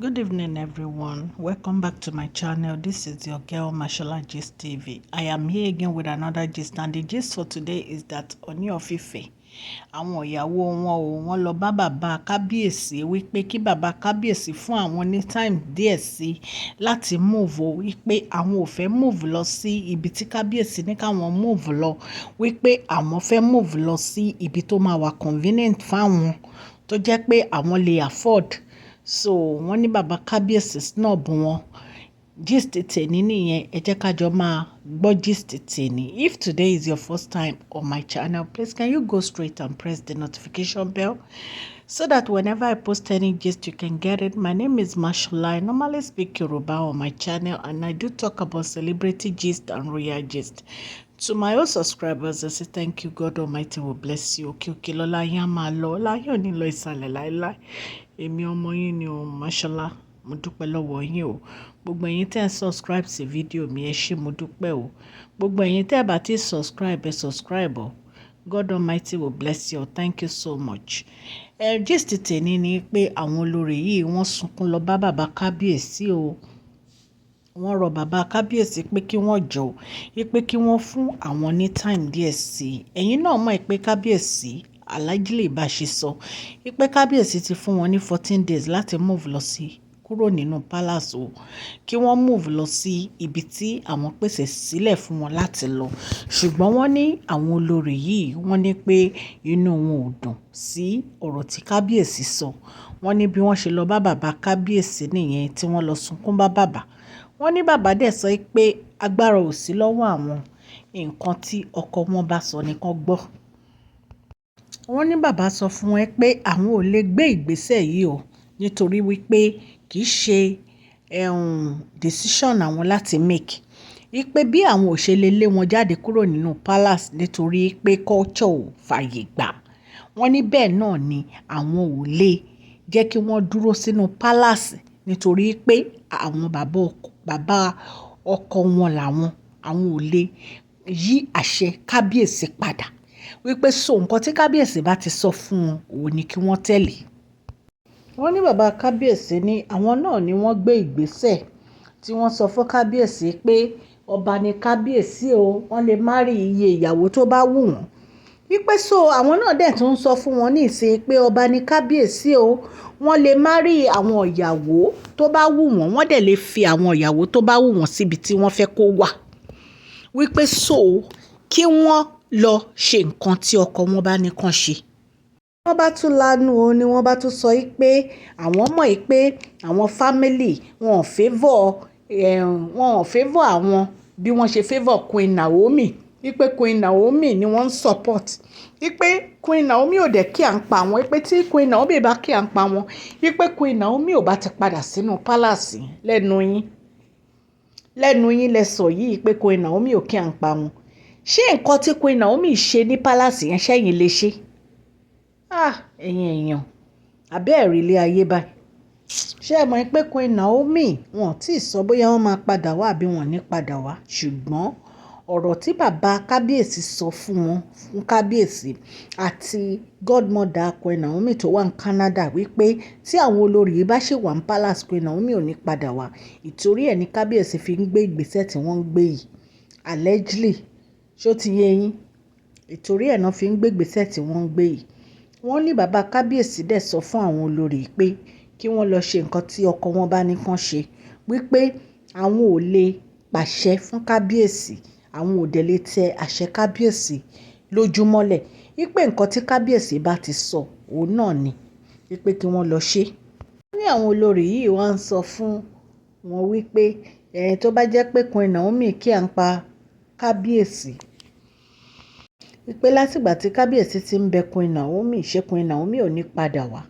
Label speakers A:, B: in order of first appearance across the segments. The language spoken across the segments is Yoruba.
A: Good evening, everyone. Welcome back to my channel. This is your girl, Mashola Gist TV. I am here again with another gist, and the gist for today is that Ooni of Ife, àwọn ìyàwó wọn o, wọ́n lọ bá bàbá kábíyèsí wípé kí bàbá kábíyèsí fún àwọn ní time díẹ̀ sí láti move o, wípé àwọn ò fẹ́ move lọ sí ibi tí kábíyèsí ní káwọn move lọ, wípé àwọn fẹ́ move lọ sí ibi tó máa wà convenient fáwọn, tó jẹ́ pé àwọn lè afford. So wọ́n ní bàbá kábíyèsí snub wọn. Gist tèní nìyẹn. Ẹ jẹ́ ká jọ máa gbọ́ gist tèní. If today is your first time on my channel, please can you go straight and press the notification bell so that whenever I post any gist, you can get it. My name is Mashola. I normally speak Yoruba on my channel, and I do talk about celebrity gist and royal gist. To my old subscribers, I say thank you. God Almighty will bless you. Òkè òkè lọ́lá yín á máa lọ. Ọlá yín ò ní lọ ìsàlẹ̀ láéláé. Èmi ọmọ yín ni o, Mashola. Mo dúpẹ́ lọ́wọ́ yín o. Gbogbo ẹ̀yin tẹ́ ẹ subscribe sí fídíò mi, ẹ ṣé, mo dúpẹ́ o. Gbogbo ẹ̀yin tẹ́ ẹ bá ti subscribe, ẹ subscribe o. God Almighty will bless you. Thank you so much. Ẹ gist tèmi ni pé àwọn olórí yìí, wọ́n sunkún lọ bá bàbá kábíyèsí o. Wọ́n rọ bàbá kábíyèsí pé kí wọ́n jọ̀ọ́, wípé kí wọ́n fún àwọn ní time díẹ̀ sí i. Ẹ̀yin náà mọ̀ pé kábíyèsí allegedly bá ṣe sọ wípé kábíyèsí ti fún wọn ní 14 days láti move lọ sí kúrò nínú palace o, kí wọ́n move lọ sí ibi tí àwọn pèsè sílẹ̀ fún wọn láti lọ. Ṣùgbọ́n wọ́n ní àwọn olórí yìí, wọ́n ní pé inú wọn ò dùn sí ọ̀rọ̀ tí kábíyèsí sọ. Wọ́n ní bí wọ́n ṣe lọ bá bàbá kábíyèsí nìyẹn, tí wọ́n lọ sunkún bá bàbá. Wọ́n ní bàbá dẹ̀ sọ pé agbára ò sí lọ́wọ́ àwọn, nǹkan tí ọkọ wọn bá sọ ni kán gbọ́. Wọ́n ní bàbá sọ fún wọn pé àwọn ò lè gbé ìgbésẹ̀ yìí o, nítorí wípé kì í ṣe decision àwọn láti make. Wípé bí àwọn ò ṣe lè lé wọn jáde kúrò nínú palace nítorí pé culture ò fàyè gbà. Wọ́n ní bẹ́ẹ̀ náà ni àwọn ò lè jẹ́ kí wọ́n dúró sínú palace nítorí pé àwọn bàbá ọkọ wọn làwọn, àwọn ò lè yí àṣẹ kábíyèsí padà. Wípé so nǹkan tí kábíyèsí bá ti sọ fún wọn, òun ni kí wọ́n tẹ̀lé. Wọ́n ní bàbá kábíyèsí ní àwọn náà ni wọ́n gbé ìgbésẹ̀ tí wọ́n sọ fún kábíyèsí pé ọba ní kábíyèsí o, wọ́n lè marry iye ìyàwó tó bá wù wọ́n. Wípé so àwọn náà dẹ̀ tún ń sọ fún wọn ní ìsìn pé ọba ní kábíyèsí o, wọ́n lè marry àwọn ìyàwó tó bá wù wọ́n, wọ́n dẹ̀ lè fi àwọn ìyàwó tó bá wù wọ́n síbi tí wọ́n fẹ́ kó wà. Wípé so kí wọ́n lọ ṣe nǹkan tí ọkọ wọn bá ní kàn ṣe. Wọ́n bá tún lanu o, ni wọ́n bá tún sọ pé àwọn mọ̀ pé àwọn family wọn ò favour, wọn ò favour àwọn bí wọ́n ṣe favour Queen Naomi. Wípé Queen Naomi ni wọ́n ń support. Wípé Queen Naomi ò dẹ̀ care nípa àwọn. Wípé tí Queen Naomi bá care nípa wọn, wípé Queen Naomi ò bá ti padà sínú palace lẹ́nu yín. Lẹ́nu yín lẹ sọ yìí pé Queen Naomi ò care nípa wọn. Ṣé nǹkan tí Queen Naomi ṣe ní palace yẹn, ṣẹ́yìn lè ṣe? Ah, ẹ̀yin èèyàn, àbí ẹ̀ rí ilé ayé báyìí? Ṣé ẹ mọ̀ pé Queen Naomi, wọn ò tí ì sọ bóyá wọ́n máa padà wá àbí wọ́n ò ní padà wá. Ṣùgbọ́n ọ̀rọ̀ tí bàbá kábíyèsí sọ fún wọn, fún kábíyèsí àti godmother Queen Naomi tó wà ní Canada, wípé tí àwọn olórí yìí bá ṣì wà ní palace, Queen Naomi ò ní padà wá. Ìtorí ẹ ní kábíyèsí fi ń gbé ìgbésẹ̀ tí wọ́n ń gbé yìí. Allegedly, ṣé ó ti yé yín? Ìtorí ẹ náà fi ń gbé ìgbésẹ̀ tí wọ́n ń gbé yìí. Wọ́n ní bàbá kábíyèsí dẹ̀ sọ fún àwọn olórí pé kí wọ́n lọ ṣe nǹkan tí ọkọ wọn bá ní kàn ṣe. Wípé àwọn ò lè pàṣẹ fún kábíyèsí, àwọn ò dẹ̀ lè tẹ àṣẹ kábíyèsí lójúmọ́lẹ̀. Wípé nǹkan tí kábíyèsí bá ti sọ, òun náà ni. Wípé kí wọ́n lọ ṣe. Wọ́n ní àwọn olórí yìí wá ń sọ fún wọn wípé ẹ̀ tó bá jẹ́ pé Queen Naomi care nípa kábíyèsí, wípé láti ìgbà tí kábíyèsí ti ń bẹ Queen Naomi, ṣé Queen Naomi ò ní padà wá?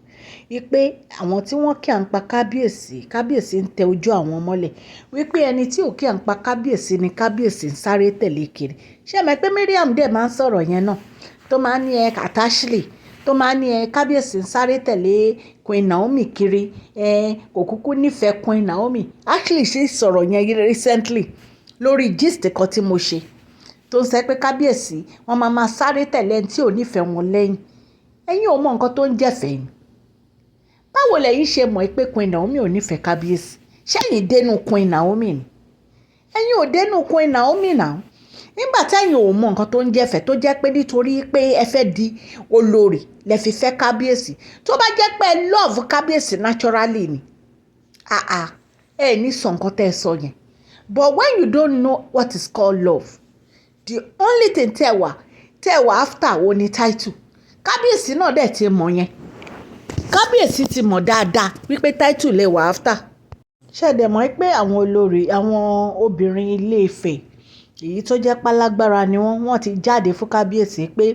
A: Wípé àwọn tí wọ́n care nípa kábíyèsí, kábíyèsí ń tẹ ojú àwọn mọ́lẹ̀. Wípé ẹni tí ò care nípa kábíyèsí ni kábíyèsí ń sáré tẹ̀lé kiri. Ṣé ẹ mọ̀ pé Mariam dẹ̀ máa ń sọ̀rọ̀ yẹn náà, tó máa ń ní ẹ Ashley, tó máa ń ní ẹ kábíyèsí ń sáré tẹ̀lé Queen Naomi kiri, ẹ kò kúkú nífẹ̀ẹ́ Queen Naomi. Ashley sì sọ̀rọ̀ yẹn recently lórí gist kan tí mo ṣe, tó ń sọ pé kábíyèsí wọ́n máa máa sáré tẹ̀lé ẹni tí ò nífẹ̀ẹ́ wọn lẹ́yìn. Ẹ̀yin ò mọ nǹkan tó ń jẹ́fẹ̀ẹ́ ni. Báwo lẹ̀yin ṣe mọ̀ pé Queen Naomi ò nífẹ̀ẹ́ kábíyèsí? Ṣẹ́yìn dénú Queen Naomi ni? Ẹ̀yin ò dénú Queen Naomi náà. Nígbà tẹ́yin ò mọ nǹkan tó ń jẹ́fẹ̀, tó jẹ́ pé nítorí pé ẹ fẹ́ di olórí lẹ fi fẹ́ kábíyèsí. Tó bá jẹ́ pé ẹ love kábíyèsí naturally ni, ah ah, ẹ ní sọ nǹkan tẹ́ ẹ sọ yẹn. But when you don't know what is called love, the only thing tẹ́ wà after wo ni title. Kábíyèsí náà dẹ̀ ti mọ̀ yẹn. Kábíyèsí ti mọ̀ dáadáa wípé title lẹ wà after. Ṣé ẹ dẹ̀ mọ̀ pé àwọn olórí, àwọn obìnrin ilé Ifẹ̀, èyí tó jẹ́ pálágbára ni wọ́n, wọ́n ti jáde fún kábíyèsí pé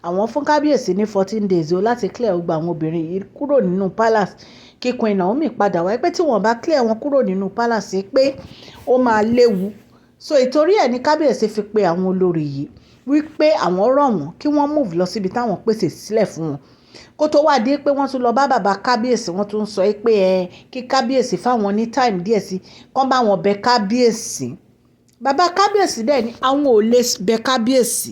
A: àwọn fún kábíyèsí ní 14 days o láti clear gbogbo àwọn obìnrin yìí kúrò nínú palace, kí Queen Naomi padà wá, pé tí wọ́n bá clear wọn kúrò nínú palace, pé ó máa léwu. So ìtorí ẹ̀ ní kábíyèsí fi pe àwọn olórí yìí wípé àwọn rọ̀ wọ́n kí wọ́n move lọ síbi táwọn pèsè sílẹ̀ fún wọn, kó tó wá dé pé wọ́n tún lọ bá bàbá kábíyèsí, wọ́n tún sọ pé ẹ kí kábíyèsí fáwọn ní time díẹ̀ sí, kán bá wọn bẹ kábíyèsí. Bàbá kábíyèsí dẹ̀ ní àwọn ò lè bẹ kábíyèsí,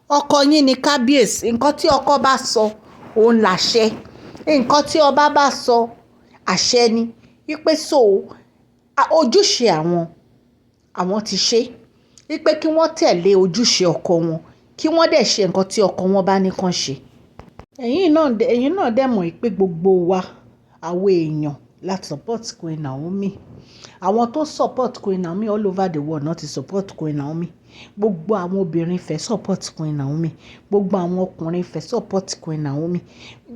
A: ọkọ yín ni kábíyèsí. Nǹkan tí ọkọ bá sọ, òun làṣẹ. Nǹkan tí ọba bá sọ, àṣẹ ni. Wípé so ojúṣe àwọn, àwọn ti ṣe, wípé kí wọ́n tẹ̀lé ojúṣe ọkọ wọn, kí wọ́n dẹ̀ ṣe nǹkan tí ọkọ wọn bá ní kàn ṣe. Ẹ̀yin náà dẹ̀ mọ̀ pé gbogbo wa, àwọn èèyàn la support Queen Naomi. Àwọn tó support Queen Naomi all over the world náà ti support Queen Naomi. Gbogbo àwọn obìnrin fẹ́ support Queen Naomi, gbogbo àwọn ọkùnrin fẹ́ support Queen Naomi.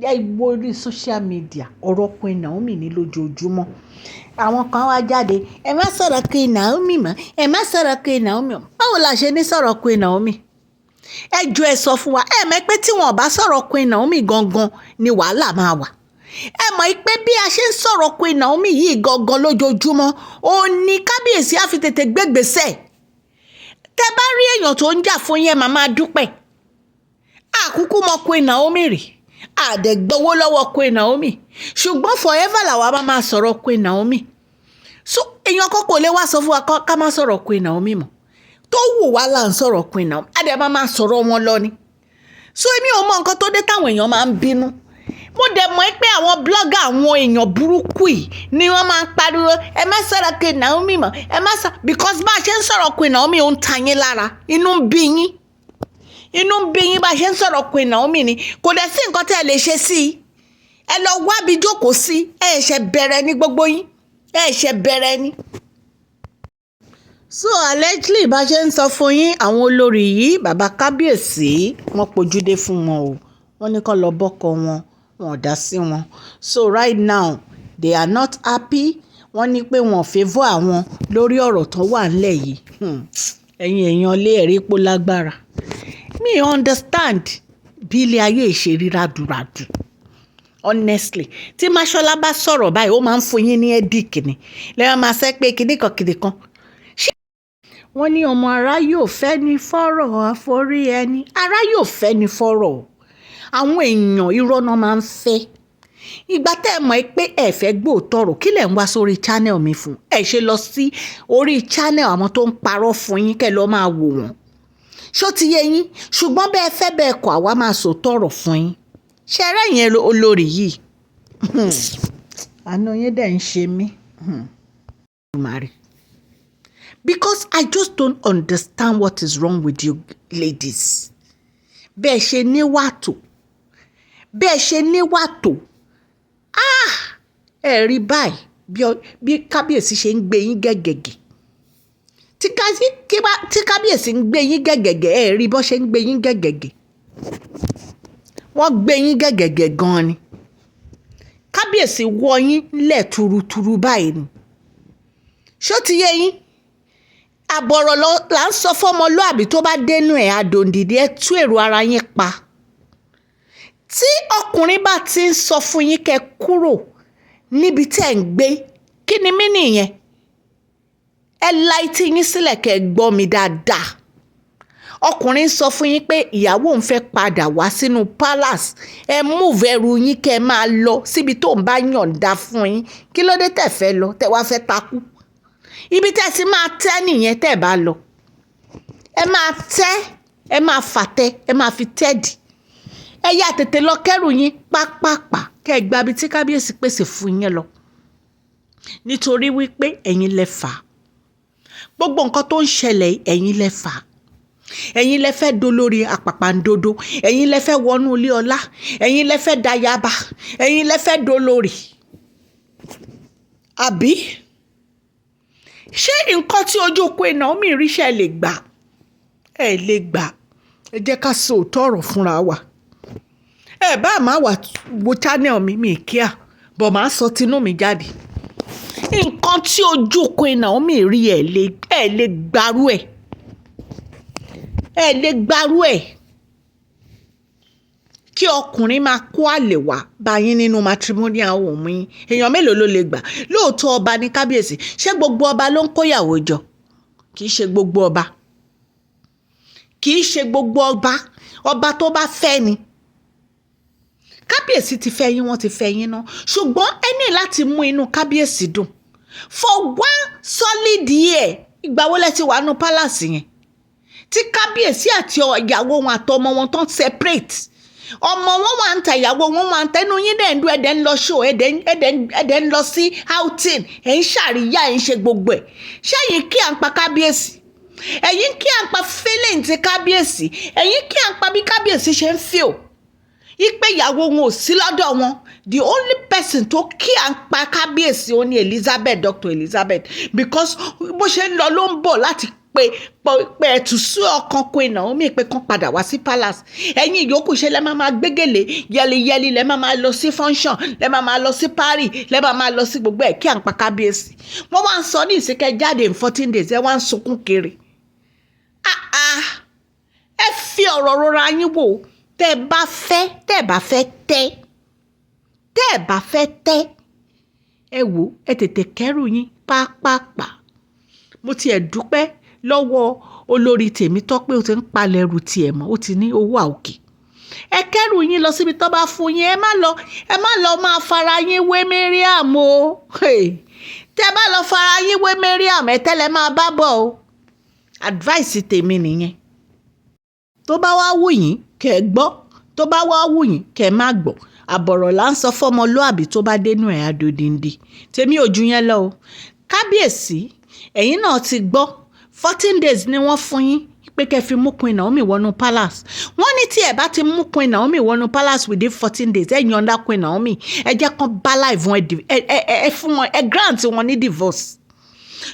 A: Ẹ wo orí social media, ọ̀rọ̀ Queen Naomi ní lójoojúmọ́. Àwọn kan wá jáde, "Ẹ má sọ̀rọ̀ Queen Naomi mọ́, ẹ má sọ̀rọ̀ Queen Naomi mọ́." Báwo la ṣe ní sọ̀rọ̀ Queen Naomi? Ẹ jọ̀ọ́, ẹ sọ fún wa. Ẹ mọ̀ pé tí wọn ò bá sọ̀rọ̀ Queen Naomi gangan ni wàhálà máa wà. Ẹ mọ̀ pé bí a ṣe ń sọ̀rọ̀ Queen Naomi yìí gangan lójoojúmọ́, ó ní kábíyèsí á fi tètè gbégbèsè. Tẹ bá rí èèyàn tó ń jà fún yẹn, màá máa dúpẹ́. Àkúkú mọ Queen Naomi rí, àdẹ̀gbowó lọ́wọ́ Queen Naomi, ṣùgbọ́n forever làwa máa máa sọ̀rọ̀ Queen Naomi. So èèyàn kan kò lè wá sọ fún wa ká má sọ̀rọ̀ Queen Naomi mọ́. Tó wù wá là ń sọ̀rọ̀ Queen Naomi, á dẹ̀ máa máa sọ̀rọ̀ wọn lọ ni. So èmi ò mọ nǹkan tó dé táwọn èèyàn máa ń bínú. Mo dẹ̀ mọ̀ pé àwọn blogger, àwọn èèyàn burúkú yìí ni wọ́n máa ń pariwo, "Ẹ má sọ̀rọ̀ Queen Naomi mọ́, ẹ má sọ," because bá a ṣe ń sọ̀rọ̀ Queen Naomi, ó ń ta yín lára, inú ń bí yín, inú ń bí yín. Bá a ṣe ń sọ̀rọ̀ Queen Naomi ni kò dẹ̀ sí nǹkan tẹ́ ẹ lè ṣe sí i. Ẹ lọ wábi jókòó sí. Ẹ ṣe bẹ̀rẹ̀ ní gbogbo yín, ẹ ṣe bẹ̀rẹ̀ ní. So allegedly, bá ṣe ń sọ fún yín, àwọn olórí yìí, bàbá kábíyèsí wọ́n pojúdé fún wọn o. Wọ́n ní kó lọ bọ́kọ wọn, wọn ò dá sí wọn. So right now they are not happy. Wọ́n ní pé wọ́n favour àwọn lórí ọ̀rọ̀ tó wà nílẹ̀ yìí. Ẹ̀yin èèyàn lé, ẹ̀rí pó lágbára. Mi understand bí ilé ayé ṣe rí ràdùràdù. Honestly, tí Máṣọ́lá bá sọ̀rọ̀ báyìí, ó máa ń fún yín ní headache ni lẹ́yìn máa ṣe pé kinní kan kinní kan. Wọ́n ní ọmọ ará yóò fẹ́ ní fọ́rọ̀ àforí ẹni, ará yóò fẹ́ ní fọ́rọ̀. Àwọn èèyàn, irọ́ náà máa ń fẹ́. Ìgbà tẹ́ ẹ mọ̀ pé ẹ fẹ́ gbóòótọ́ ọ̀rọ̀, kí lẹ̀ ń wá sórí channel mi fún? Ẹ ṣe lọ sí orí channel àwọn tó ń parọ́ fún yín, kẹ́ lọ máa wò wọ́n. Ṣó ti yé yín? Ṣùgbọ́n bẹ́ẹ̀ fẹ́ bẹ́ẹ̀ kọ́, àwa máa sòótọ́ ọ̀rọ̀ fún yín. Ṣé ẹ rẹ́yìn olórí yìí? Àánú yín dẹ̀ ń ṣe mí. Because I just don't understand what is wrong with you ladies. Bẹ́ẹ̀ ṣe níwà tó, bẹ́ẹ̀ ṣe níwà tó, ah, ẹ rí báyìí bí kábíyèsí ṣe ń gbé yín gẹ́gẹ́gẹ́, tí kábíyèsí ń gbé yín gẹ́gẹ́gẹ́, ẹ rí bó ṣe ń gbé yín gẹ́gẹ́gẹ́. Wọ́n gbé yín gẹ́gẹ́gẹ́ gan-an ni. Kábíyèsí wọ́ yín lẹ̀ turuturu báyìí ni. Ṣó ti yé yín? Àbọ̀rọ̀ là ń sọ fọ́mọlúàbí, tó bá dénú ẹ̀, adòǹdìdí. Ẹ tú èrò ara yín pa. Tí ọkùnrin bá ti ń sọ fún yín kẹ́ kúrò níbi tẹ́ ẹ̀ ń gbé, kí ni mí nìyẹn? Ẹ la etí yín sílẹ̀ kẹ́ ẹ gbọ́ mi dáadáa. Ọkùnrin sọ fún yín pé ìyàwó òun fẹ́ padà wá sínú palace, ẹ move ẹrù yín kẹ́ ẹ máa lọ síbi tó ń bá yọ̀ǹda fún yín. Kí ló dé tẹ̀ fẹ́ lọ, tẹ̀ wá fẹ́ takú? Ibi tẹ́ ti máa tẹ́ nìyẹn. Tẹ́ bá lọ, ẹ máa tẹ́, ẹ máa fàtẹ́, ẹ máa fi tẹ́ẹ̀dì. Ẹ yá tètè lọ kẹ́rù yín pápápá. Kẹ́ Kẹ́ ẹ gba ibi tí kábíyèsí pèsè fún yín lọ, nítorí wípé ẹ̀yin lẹ fà á. Gbogbo nǹkan tó ń ṣẹlẹ̀, ẹ̀yin lẹ fà á. Ẹ̀yin lẹ fẹ́ dolórí àpàpàǹdodo, ẹ̀yin lẹ fẹ́ wọnú ilé ọlá, ẹ̀yin lẹ fẹ́ dayaba, ẹ̀yin lẹ fẹ́ dolórí. Àbí ṣé nǹkan tí ojú Queen Naomi rí, ṣe lè gbà? Ẹ lè gbà. Ẹ jẹ́ ká sọ òótọ́ ọ̀rọ̀ fúnra wa. Ẹ bá má wà wo channel mi, mi kíá bọ̀, máa sọ tinú mi jáde. Nǹkan tí ojú Queen Naomi rí, ẹ lè gbarú ẹ̀, ẹ lè gbarú ẹ̀. Kí ọkùnrin máa kó àlè wá bá yín nínú matrimonial home yín, èèyàn mélòó ló lè gbà? Lóòótọ́, ọba ní kábíyèsí. Ṣé gbogbo ọba ló ń kóyàwó jọ? Kì í ṣe gbogbo ọba, kì í ṣe gbogbo ọba. Ọba tó bá fẹ́ ni. Kábíyèsí ti fẹ́ yín, wọ́n ti fẹ́ yín ná, ṣùgbọ́n ẹ ní láti mú inú kábíyèsí dùn for one solid year. Ìgbà wo lẹ ti wà nù palace yẹn tí kábíyèsí àti ìyàwó wọn àtọmọ wọn tán separate? Ọmọ wọn wà ń ta, ìyàwó wọn wà ń ta. Inú yín dẹ̀ ń dún, ẹ̀dẹ̀ ń lọ show, ẹ̀dẹ̀ ń lọ sí outing, ẹ̀ ń ṣàríyá, ẹ̀ ń ṣe gbogbo ẹ̀. Ṣẹ́yìn kí à ń pa kábíyèsí? Ẹ̀yin kí à ń pa feeling ti kábíyèsí? Ẹ̀yin kí à ń pa bí kábíyèsí ṣe ń feel ipe ìyàwó wọn ò sí lọ́dọ̀ wọn? The only person tó kí à ń pa kábíyèsí ó ní Elizabeth, Dr. Elizabeth, because bó ṣe ń lọ ló ń bọ̀ láti pé pé ẹ̀tù sí ọkàn Queen Naomi pé kán padà wá sí palace. Ẹ̀yin ìyókù, ṣe lẹ́ máa máa gbégèlè yẹliyẹli, lẹ́ máa máa lọ sí function, lẹ́ máa máa lọ sí party, lẹ́ máa máa lọ sí gbogbo ẹ̀? Kí à ń pa kábíyèsí? Wọ́n wá ń sọ ní ìsìnkẹ́ jáde in 14 days, ẹ wá ń sunkún kiri. Ah ah, ẹ fi ọ̀rọ̀ rọra yín wò. Tẹ́ ẹ bá fẹ́, tẹ́ ẹ bá fẹ́ tẹ́, tẹ́ ẹ bá fẹ́ tẹ́, ẹ wò, ẹ tètè kẹ́rù yín pápápá. Mo tiẹ̀ dúpẹ́ lọ́wọ́ olórí Tèmítọ́pẹ́, ó ti ń palẹ̀ ẹrù tiẹ̀ mọ́, ó ti ní owó àòkè. Ẹ kẹ́rù yín lọ síbi tó bá fún yín. Ẹ má lọ máa fara yín wé Mariam o. Tẹ́ bá lọ fara yín wé Mariam, ẹ tẹ́lẹ̀ máa bá bọ̀ o. Advice tèmi nìyẹn. Tó bá wá wù yín kẹ́ ẹ gbọ́, tó bá wá wù yín kẹ́ ẹ má gbọ́, àbọ̀rọ̀ là ń sọ fọ́mọlúàbí, tó bá dénú ẹ̀ adòdìndì. Tèmi ò ju yẹn lọ o. Kábíyèsí, ẹ̀yin náà ti gbọ́, 14 days ni wọ́n fún yín pé kẹ́ fi mú Queen Naomi wọnú palace. Wọ́n ní tí ẹ bá ti mú Queen Naomi wọnú palace within 14 days, ẹ yọ̀ǹda Queen Naomi, ẹ jẹ́ kán bá life wọn, ẹ fún wọn, ẹ grant wọn ní divorce.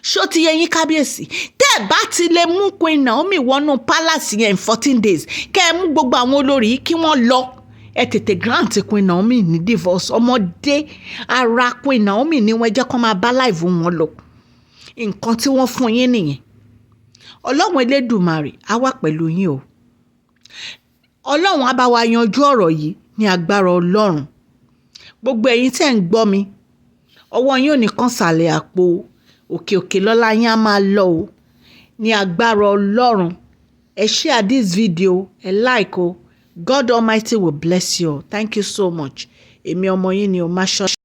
A: Ṣó ti yẹ yín, kábíyèsí? Tẹ́ ẹ bá ti lè mú Queen Naomi wọnú palace yẹn in 14 days, kẹ́ ẹ mú gbogbo àwọn olórí yìí kí wọ́n lọ, ẹ tètè grant Queen Naomi ní divorce. Ọmọdé ara Queen Naomi ní wọ́n, jẹ́ kó máa bá life wọn lọ. Nǹkan tí wọ́n fún yín nìyẹn. Ọlọ́run Elédùmarè á wà pẹ̀lú yín o. Ọlọ́run á bá wa yanjú ọ̀rọ̀ yìí ní agbára Ọlọ́run. Gbogbo ẹ̀yin tẹ́ ń gbọ́ mi, ọwọ́ yín ò ní kàn sàlẹ̀ àpò. Òkè òkè lọ́lá yín á máa lọ o ní agbára Ọlọ́run. Ẹ share this video, ẹ like o. God Almighty will bless you all. Thank you so much. Èmi ọmọ yín ni o máa ṣọ́.